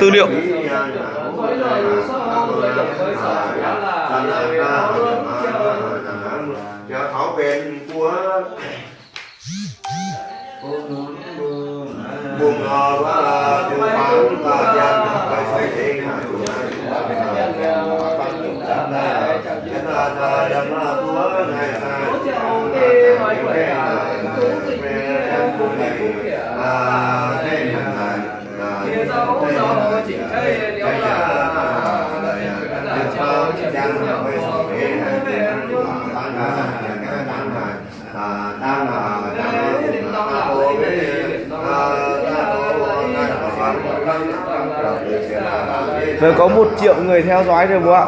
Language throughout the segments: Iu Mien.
tư liệu. Vừa có một triệu người theo dõi rồi bố ạ.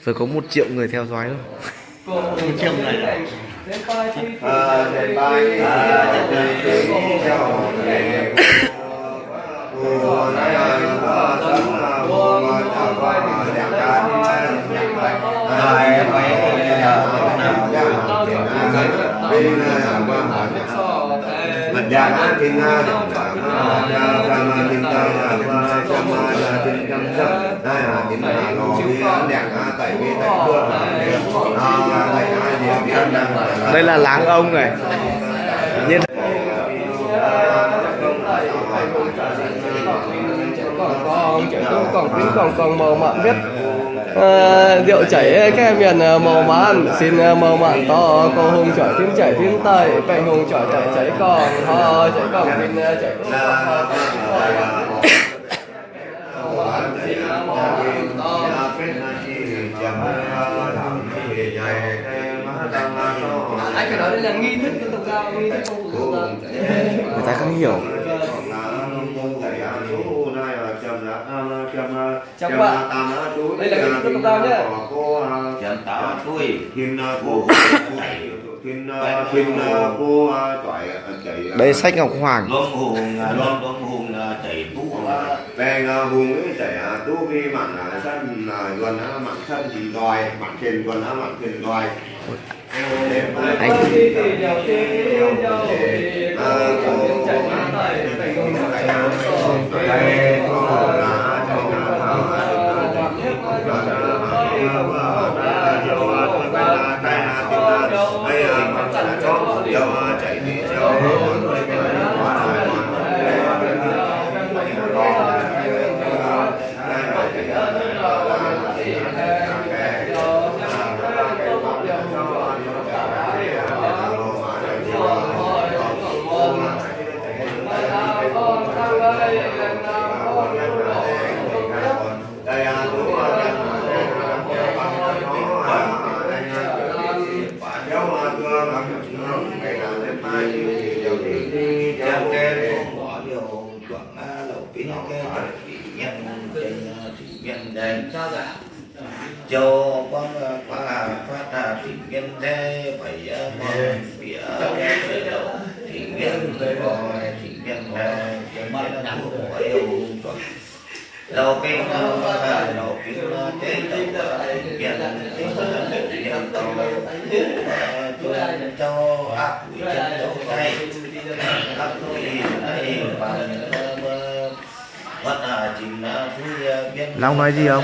Phải có một triệu người theo dõi thôi. Đây là làng ông này. Nhìn Cỏng cỏng, cỏng cỏng, cỏng cỏng, màu mặn huyết. Ờ, rượu chảy các miền, ờ, màu mặn, xin, ờ, màu mặn to, cầu hùng chỏi thiên chảy thiên tây, bệnh hùng chỏi chảy chảy cỏng, ho chảy cỏng, xin, ờ, chảy. Ai, cái đó là nghi thức dân tộc Giao, nghi thức phong tục dân tộc. Người ta không hiểu. Chào các bạn. Đây là nghi thức dân tộc Giao nhé. Chào tao tui. Đây là sách Ngọc Hoàng. Luống hùng, luống, luống hùng, chảy tú. Hùng chảy tú, mặn sân, luân mặn sân thì đòi, mặn trên luân mặn trên đòi. Châu Quang Phát Thịnh Nguyên Thế, bảy món bia lẩu Thịnh Nguyên, gói Thịnh Nguyên Thế, Thịnh Nguyên Quốc Liêu Hùng Duẩn. Lẩu Kinh, lẩu Kinh Thế Châu, Thịnh Nguyên Tô, Thịnh Nguyên Tô, ác quỷ Trần Châu Tây, ác quỷ Tây Bản. Lau nói gì không?